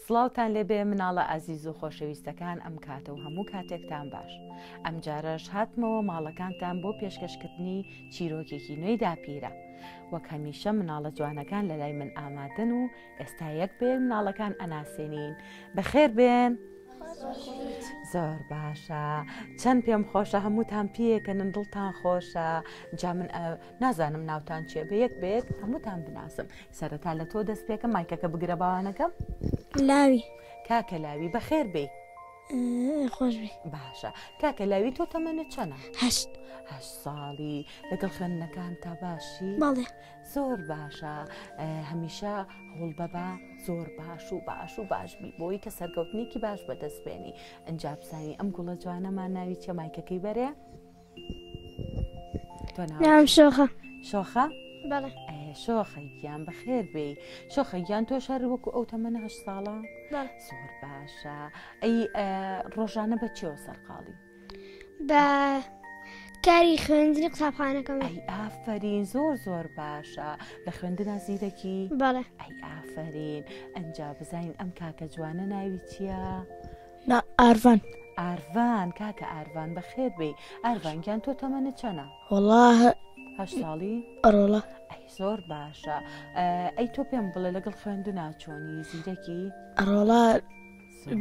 سڵاوتان لێبێ مناڵە ئازیز و خۆشەویستەکان ئەم کاتە و هەموو کاتێکتان باش ئەمجارەش هاتمەوە ماڵەکانتان بۆ پێشکەشکردنی چیرۆکێکی نوێی داپیرە وەک هەمیشە مناڵە جوانەکان لە لای من ئامادەن و ئێستا یەک بێ مناڵەکان ئەناسێنین بەخێر بێن زۆر باشە چەند پێم خۆشە هەمووتان پێکەنن دڵتان خۆشە جا من نازانم ناوتان چیە بە یەک بێت هەمووتان بناسم سەرەتا لە تۆ دەست پێکەم مایکەکە بگرە باوانەکەم لاوی کاکە لاوی بەخێر بێی خۆش بێ باشە کاکە لاوی تۆ تەمەنت چەنە هەشت هەشت ساڵی لەگەڵ خوێندنەکان تا باشی بەڵێ زۆر باشە هەمیشە هەوڵ بەبا زۆر باش و باش و باش بی بۆی کە سەرکەوتنێکی باش بەدەست بێنی ئەنجا بزانین ئەم گوڵە جوانەمان ناوی چیە مایکەکەی بەرێ ناوم شۆخە شۆخە بەڵێ شۆخە گیان بەخێر بێی شۆخە گیان تۆش هەر وەکو ئەو تەمەنە هەشت ساڵە زۆر باشە ئەی ڕۆژانە بە چیەوە سەرقاڵی بە کاری خوێندنی قوتابخانەکەم ئەی ئافرین زۆر زۆر باشە لە خوێندنا زیرەکی بەڵێ ئەی ئافرین ئەنجا بزانین ئەم کاکە جوانە ناوی چییە؟ نا ئارڤان. ئارڤان کاکە ئارڤان بەخێر بێی ئارڤان گیان تۆ تەمەنت چەنە؟ وەڵا هەشت ساڵی؟ ئەڕۆڵە. ئەی زۆر باشە ئەی تۆ پێم بڵێ لەگەڵ خوێندنا چۆنی زیرەکی؟ ئەڕۆڵا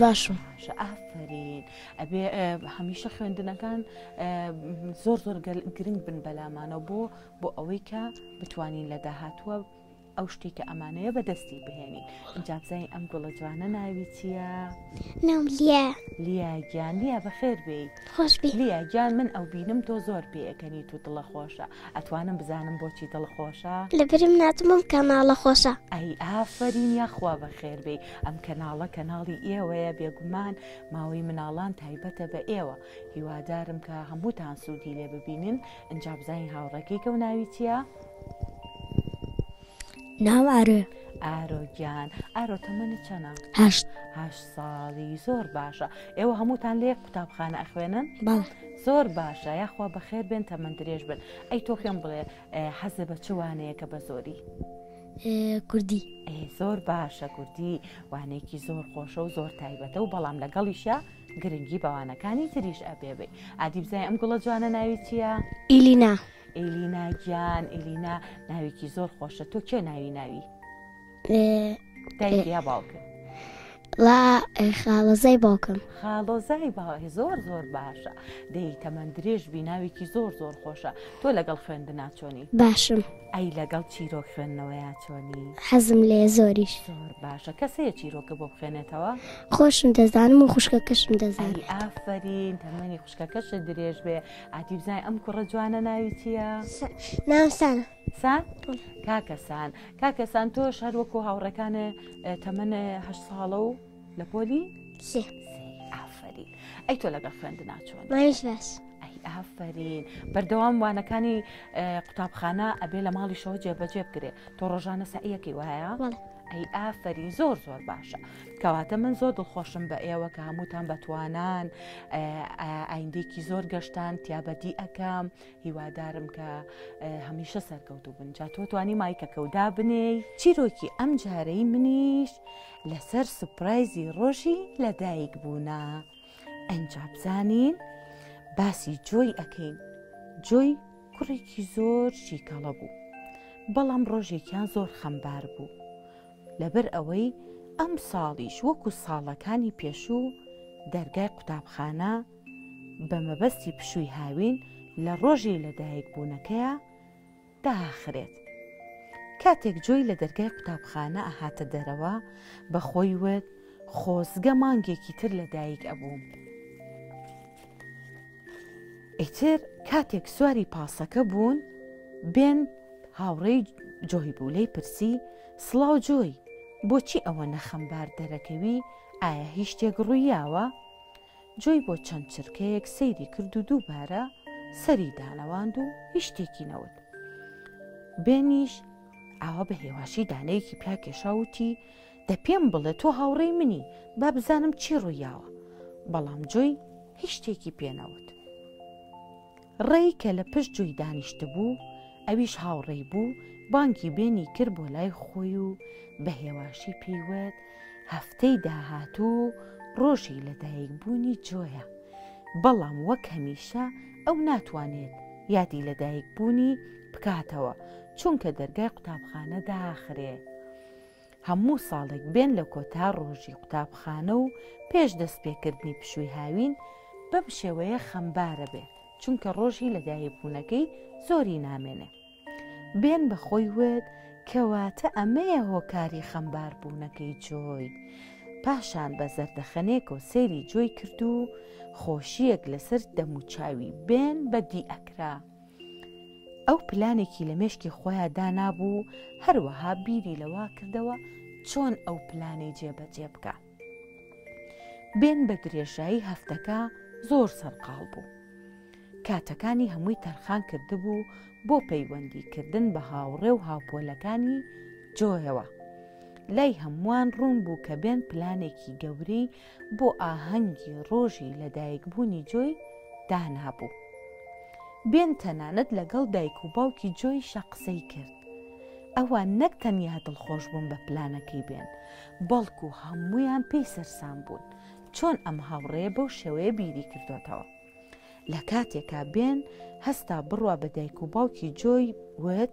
باشم. باشە ئافەرین ئەبێ هەمیشە خوێندنەکان زۆر زۆر گرنگ بن بەلامانەوە بۆ بۆ ئەوەی کە بتوانین لە داهاتووە ئەو شتەی کە ئەمانەیە بەدەستی بهێنین ئینجا بزانین ئەم گوڵە جوانە ناوی چییە؟ ناوم لیا. لیا گیان لیا بەخێر بێی. خۆش بی. لیا گیان من ئەو بینم تۆ زۆر پێئەکەنیت و دڵە خۆشە ئەتوانم بزانم بۆچی دڵ خۆشە؟ لەبەرم ناتم ئەم کەناڵە خۆشە. ئەی ئافەرین یاخوا بەخێر بێی ئەم کەناڵە کەناڵی ئێوەیە بێگومان ماوەی مناڵان تایبەتە بە ئێوە هیوادارم کە هەمووتان سوودی لێ ببینن ئینجا بزانین هاوڕێکەی کەو ناوی چییە؟ ناو ئارۆ. ئارۆ گیان ئارۆ تەمەنت چەنە؟ هەشت. هەشت ساڵی زۆر باشە ئێوە هەمووتان لە یەک قوتابخانە ئەخوێنن؟ بەڵێ. زۆر باشە یاخوا بەخێر بێن تەمەن درێژ بن ئەی تۆ پێم بڵێ حەزە بە چ وانەیەکە بە زۆری؟ کوردی. زۆر باشە کوردی وانەیەکی زۆر خۆشە و زۆر تایبەتە و بەڵام لەگەڵیشە گرنگی بەوانەکانی تریش ئەبێ بی ئادی بزای ئەم گوڵە جوانە ناوی چییە؟ ئیلینا. ئیلینا گیان ئیلینا ناوێکی زۆر خۆشە تۆ کێ ناوی ناوی؟ دایک یا باوکت؟ لا خاڵۆزای باوکم. خاڵۆزای باوکی زۆر زۆر باشە دەی تەمەن درێژ بی ناوێکی زۆر زۆر خۆشە تۆ لەگەڵ خوێندنا چۆنی؟ باشم. ئەی لەگەڵ چیرۆک خوێندنەوەیا چۆنی؟ حەزم لێیە زۆریش. زۆر باشە کەس هەیە چیرۆکە بۆ بخوێنێتەوە؟ خۆشم دەزانم و خوشکەکەشم دەزانێت. ئەی ئافەرین تەمەنی خوشکەکەشت درێژ بێ ئادی بزانین ئەم کوڕە جوانە ناوی چییە؟ ناوم سانە. سان؟ کاکە سان کاکە سان تۆش هەر وەکو هاوڕێکانێ تەمەنێ هەشت ساڵە و لە پۆلی سێ. ئافەرین ئەی تۆ لەگەڵ خوێندنا چۆنی؟ منیش باش. ئەی ئافەرین بەردەوام وانەکانی قوتابخانە ئەبێ لە ماڵیشەوە جێبەجێ بکرێ تۆ ڕۆژانە سەعیەکەی وایە؟ بەڵێ. ئەی ئافەرین زۆر زۆر باشە کەواتە من زۆر دڵخۆشم بە ئێوە کە هەمووتان بەتوانان ئایندێکی زۆر گەشتان تیابەدی ئەەکەم هیوادارم کە هەمیشە سەرکەوتوو بن جا تۆ توانی مایکەکە و دابنێی چیرۆکی ئەم جارەی منیش لەسەر سوپرایزی ڕۆژی لەدایک بوونە ئەنجا بزانین باسی جۆی ئەکەین جۆی کوڕێکی زۆر شیکەڵە بوو بەڵام ڕۆژێکیان زۆر خەمبار بوو لەبەر ئەوەی ئەم ساڵیش وەکو ساڵەکانی پێشوو دەرگای قوتابخانە بە مەبەستی پشووی هاوین لە ڕۆژی لەدایکبوونەکەیا داخرێت. کاتێک جۆی لە دەرگای قوتابخانە ئەهاتە دەرەوە، بە خۆی وت، خۆزگە مانگێکی تر لە دایک ئەبووم. ئیتر کاتێک سواری پاسەکە بوون، بێن هاوڕێی جۆی بوو، لێی پرسی، سڵاو جۆی، بۆچی ئەوەنە خەمبار دەرەکەوی، ئایا هیچ شتێک ڕوویاوە؟ جۆی بۆ چەند چرکەیەک سەیری کرد و دووبارە سەری دانەواند و هیچ شتێکی نەوت. بێنیش ئاوا بە هێواشی دانەیەکی پیا کێشا وتی دە پێم بڵێ تۆ هاوڕێی منی با بزانم چی ڕوویاوە. بەڵام جۆی هیچ شتێکی پێ نەوت. ڕێی کە لە پشت جۆی دانیشتبوو، ئەویش هاوڕێی بوو، بانگی بێنی کرد بۆ لای خۆی و بە هێواشی پێی وت. هەفتەی داهاتوو ڕۆژی لەدایکبوونی جۆیە، بەڵام وەک هەمیشە ئەو ناتوانێت یادی لەدایکبوونی بکاتەوە چونکە دەرگای قوتابخانە داخرێ. هەموو ساڵێک بێن لە کۆتا ڕۆژی قوتابخانە و پێش دەستپێکردنی پشووی هاوین بەم شێوەیە خەمبارە بێ چونکە ڕۆژی لەدایکبوونەکەی زۆری نامێنێ. بێن بە خۆی وت کەواتە ئەمەیە هۆکاری خەمباربوونەکەی جۆی. پاشان بە زەردەخەنێکەوە سەیری جۆی کرد و خۆشییەک لەسەر دەموچاوی بێن بەدی ئەکرا. ئەو پلانێکی لە مێشکی خۆیا دانابوو، هەروەها بیری لەوە کردەوە چۆن ئەو پلانەی جێبەجێ بکا. بێن بە درێژایی هەفتەکە زۆر سەرقاڵ بوو. کاتەکانی هەمووی تەرخان کردبوو بۆ پەیوەندی کردن بە هاوڕێ و هاوپۆلەکانی جۆیەوە. لای هەمووان ڕوون بوو کە بێن پلانێکی گەورەی بۆ ئاهەنگی ڕۆژی لەدایکبوونی جۆی دانابوو. بێن تەنانەت لەگەڵ دایک و باوکی جۆیشا قسەی کرد. ئەوان نەک تەنیا دڵخۆش بوون بە پلانەکەی بێن، بەڵکو هەموویان پێی سەرسام بوون چۆن ئەم هاوڕێیە بەو شێوەیە بیری کردۆتەوە. لە کاتێکا بێن هەستا بڕوا بە دایک و باوکی جۆی وت،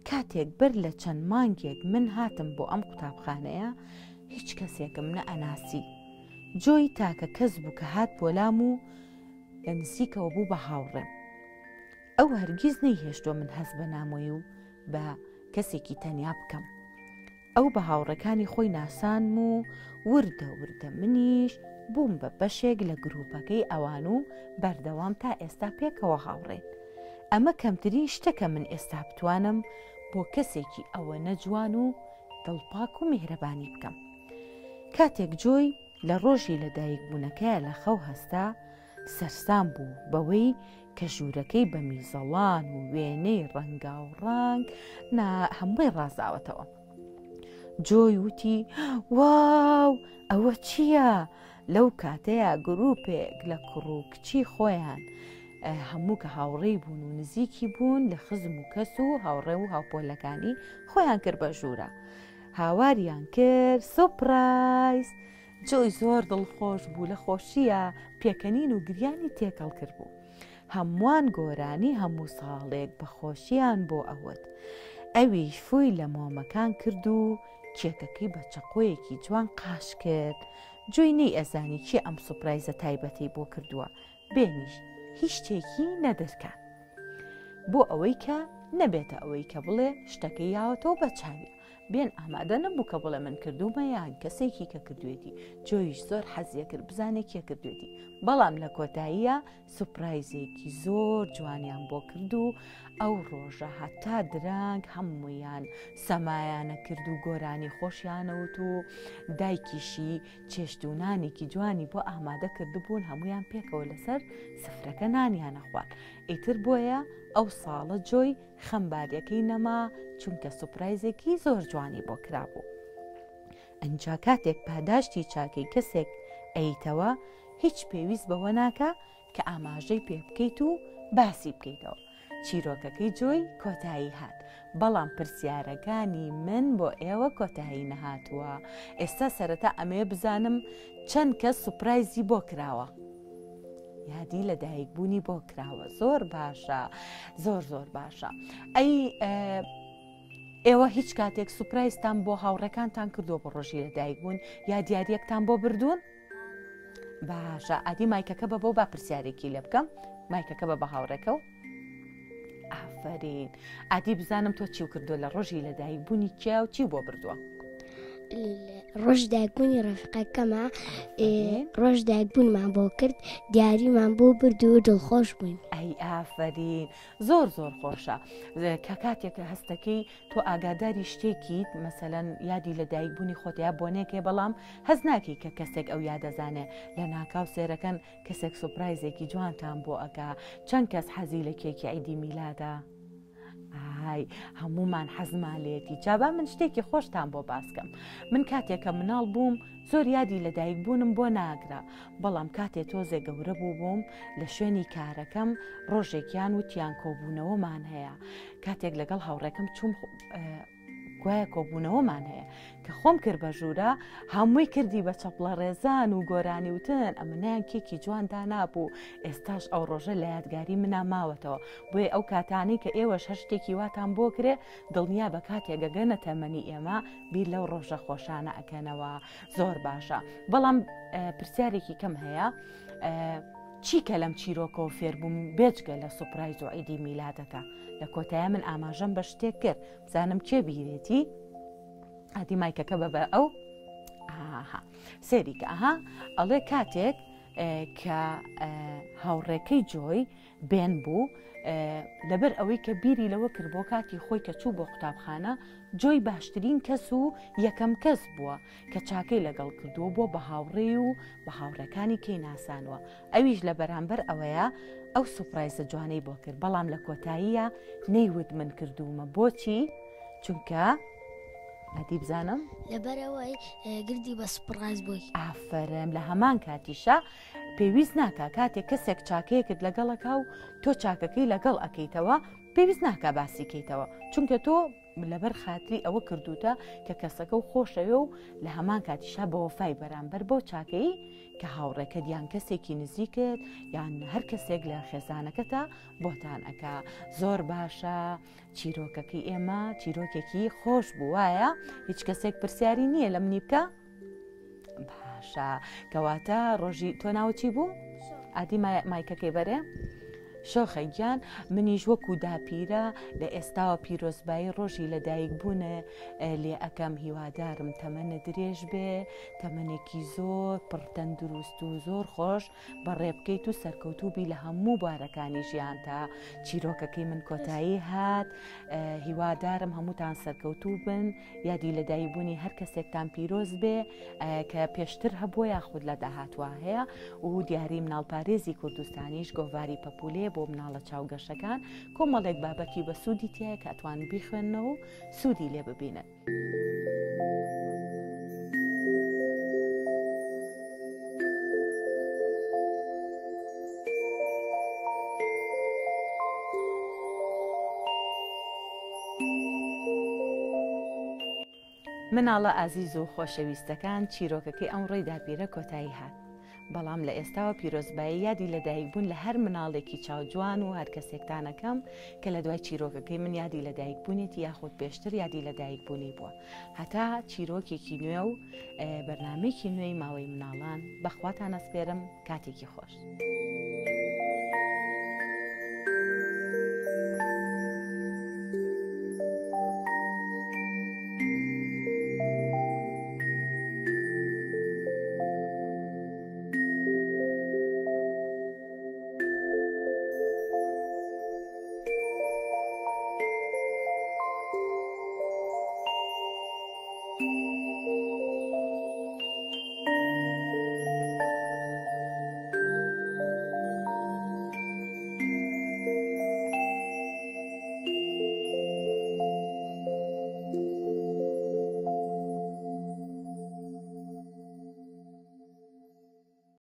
کاتێک بەر لە چەند مانگێک من هاتم بۆ ئەم قوتابخانەیە هیچ کەسێکم نە ئەناسی. جۆی تاکە کەس بوو کە هات بۆ لام و لە نزیکەوە بوو بە هاوڕێم. ئەو هەرگیز نەیهێشتووە من هەست بە نامۆیی و بە کەسێکی تەنیا بکەم. ئەو بە هاوڕێکانی خۆی ناساندم و وردە وردە منیش بووم بە بەشێک لە گرووپەکەی ئەوان و بەردەوام تا ئێستا پێکەوە هاوڕێین. ئەمە کەمترین شتە کە من ئێستا بتوانم بۆ کەسێکی ئەوەنە جوان و دڵپاک و میهرەبانی بکەم. کاتێک جۆی لە ڕۆژی لەدایکبوونەکەیا لە خەو هەستا، سەرسام بوو بەوەی کە ژوورەکەی بە میزەڵان و وێنەی ڕەنگاوڕەنگ نا هەمووی ڕازاوەتەوە. جۆی وتی واو ئەوە چییە؟ لەو کاتەیە گروپێک لە کوڕ و کچی خۆیان هەموو کە هاوڕێی بوون و نزیکی بوون لە خزم و کەس و هاوڕێ و هاوپۆلەکانی خۆیان کرد بە ژوورە هاواریان کرد surprise جۆی زۆر دڵخۆش بوو لە خۆشییا پێکەنین و گریانی تێکەڵ کردبوو. هەمووان گۆرانی هەموو ساڵێک بە خۆشیان بۆ ئەوت. ئەویش فووی لە مۆمەکان کرد و کێکەکەی بە چەقۆیەکی جوان قاش کرد. جۆی نەیئەزانی کێ ئەم سوپرایزە تایبەتەی بۆ کردووە. بێنیش هیچ شتێکی نەدرکان. بۆ ئەوەی کە نەبێتە ئەوەی کە بڵێ شتەکەی یاوەتەوە بە چاویا. بێن ئامادە نەبوو کە بڵێ من کردوومە یان کەسێکی کە کردوێتی جۆیش زۆر حەزیە کرد بزانێ کێ کردوێتی بەڵام لە کۆتاییە سوپرایزێکی زۆر جوانیان بۆ کرد و ئەو ڕۆژە هەتا درەنگ هەموویان سەمایانە کرد و گۆرانی خۆشیانەوت و دایکیشی چێشت و نانێکی جوانی بۆ ئامادە کردبوون هەمویان پێکەوە لەسەر سفرەکە نانیانە خوارد ئیتر بۆیە ئەو ساڵە جۆی خەمباریەکەی نەما چونکە سوپرایزێکی زۆر جوانی بۆ کرابوو. ئەنجا کاتێک پاداشتی چاکەی کەسێک ئەیتەوە هیچ پێویست بەوە ناکا کە ئاماژەی پێ بکەیت و باسی بکەیتەوە. چیرۆکەکەی جۆی کۆتایی هات بەڵام پرسیارەکانی من بۆ ئێوە کۆتایی نەهاتووە. ئێستا سەرەتا ئەمەوێ بزانم چەند کەس سوپرایزی بۆ کراوە؟ یادی لە دایک بوونی بۆ کراوە زۆر باشە زۆر زۆر باشە ئەی ئێوە هیچ کاتێک سوپرایزتان بۆ هاوڕێکانتان کردووە بۆ ڕۆژی لە دایک بوون یا دیارەکتان بۆ بردوون باشە ئادی مایکەکە بە بۆ با پرسیارێکی لێ بکەم مایکەکە بە بە هاوڕێکە و ئافرین ئادی بزانم تۆ چیو کردووە لە ڕۆژی لەدایک بوونی کیا و چی بۆ بردووە؟ ڕۆژ دایکبوونی ڕەفیقەکەمە ڕۆژ دایکبوونمان بۆ کرد دیاریمان بۆ برد و دڵخۆش بووین. ئەی ئافەرین زۆر زۆر خۆشە کە کاتێک هەستەکەی تۆ ئاگاداری شتێکیت مەسەلەن یادی لە دایک بوونی خۆت یا بۆنێکێ بەڵام هەز ناکەی کە کەسێک ئەو یادەزانێ لە ناکاو سێرەکەن کەسێک سوپرایزێکی جوانتان بۆ ئەکا چەند کەس حەزی لە کێکی عیدی میلادە؟ ئای هەموومان حەزمان لێتی جابا من شتێکی خۆشتان بۆ باسکەم من کاتێک کە مناڵ بووم زۆر یادی لەدایک بوونم بۆ ناگرا بەڵام کاتێ تۆزێ گەورە بوو بووم لە شوێنی کارەکەم ڕۆژێکیان وتیان کۆبوونەوەمان هەیە کاتێک لەگەڵ هاوڕێکەم چوم. گوایە کۆبوونەوەمان هەیە. کە خۆم کرد بە ژوورا، هەمووی کردی بە چەپڵە ڕێزان و گۆرانی وتن، ئەمنیان کێکی جوان دانابوو، ئێستاش ئەو ڕۆژە لە یادگاری منا ماوەتەوە. بۆیە ئەو کاتانەی کە ئێوەش هەر شتێکی واتان بۆ کرێ، دڵنیا بە کاتێک ئەگەنە تەمەنی ئێمە، بیر لەو ڕۆژە خۆشانە ئەکەنەوە. زۆر باشە. بەڵام پرسیارێکی کەم هەیە. چی کە لەم چیرۆکەوە فێربووم بێجگە لە سوپرایز و عیدی میلادەکە؟ لە کۆتایە من ئاماژەم بە شتێک کرد بزانم کێ بیرێتی؟ ئادی مایکەکە بە بە ئەو ئاها سێریکە ئەها ئەڵێ کاتێک کە هاوڕێکەی جۆی بێن بوو لەبەر ئەوەی کە بیری لەوە کرد بۆ کاتی خۆی کە چوو بۆ قوتابخانە جۆی باشترین کەس و یەکەم کەس بووە کە چاکەی لەگەڵ کردووە بۆ بە هاوڕێی و بە هاوڕێکانی کەی ناسانوە ئەویش لە بەرامبەر ئەوەیە ئەو سوپرایزە جوانەی بۆ کرد بەڵام لە کۆتاییە نەیوت من کردوومە بۆچی چونکە ئەدی بزانم لەبەرەوەی گردی بە سوپرایز بۆی. ئافەرم لە هەمان کاتیشا پێویست ناکا کاتێک کەسێک چاکەیەکت لەگەڵەکا و تۆ چاکەکەی لەگەڵ ئەکەیتەوە پێویست ناکا باسی کەیتەوە چونکە تۆ لەبەر خاتری ئەوە کردوتە کە کەسەکە و خۆشەوێ و لە هەمان کاتیشا بە وەفای بەرامبەر بەو چاکەی کە هاوڕێکەت یان کەسێکی نزیکت یان هەر کەسێک لە خێزانەکەتە بۆتان ئەکا زۆر باشە چیرۆکەکەی ئێمە چیرۆکێکی خۆش بوو وایە هیچ کەسێک پرسیاری نییە لە منی بکە باشە کەواتە ڕۆژی تۆ ناوە چی بوو؟ ئادی مایکەکەی بەرێ؟ شۆخە گیان منیش وەکو داپیرە لە ئێستاوە پیرۆزبایی ڕۆژی لەدایک بوونە لێ ئەەکەم هیوادارم تەمەنە درێژ بێ تەمەنێکی زۆر پڕتەندروست و زۆر خۆش بەڕێ بکەیت و سەرکەوتوو بی لە هەموو بوارەکانی ژیانتا چیرۆکەکەی من کۆتایی هات هیوادارم هەمووتان سەرکەوتوو بن یادی لەدایکبوونی هەر کەسێکتان پیرۆز بێ کە پێشتر هەبووە یاخود لە داهاتوە هەیە و دیاری مناڵپارێزی کوردستانیش گۆڤاری پەپولێ بۆ مناڵە چاوگەشەکان کۆمەڵێک بابەتی بە سوودی تایە کە ئەتوان بیخوێننەوە و سوودی لێ ببینن. مناڵە ئازیز و خۆشەویستەکان چیرۆکەکەی ئەمڕۆی داپیرە کۆتایی هات بەڵام لە ئێستاوە پیرۆزبایی یادی لەدایکبوون لە هەر مناڵێکی چاوجوان و هەر کەسێکتانەکەم کە لە دوای چیرۆکەکەی من یادی لەدایکبوونێتی یاخود پێشتر یادی لەدایکبوونی بووە هەتا چیرۆکێکی نوێ و بەرنمەیەکی نوێی ماوەی مناڵان بەخواتان ئەسپێرم کاتێکی خۆش.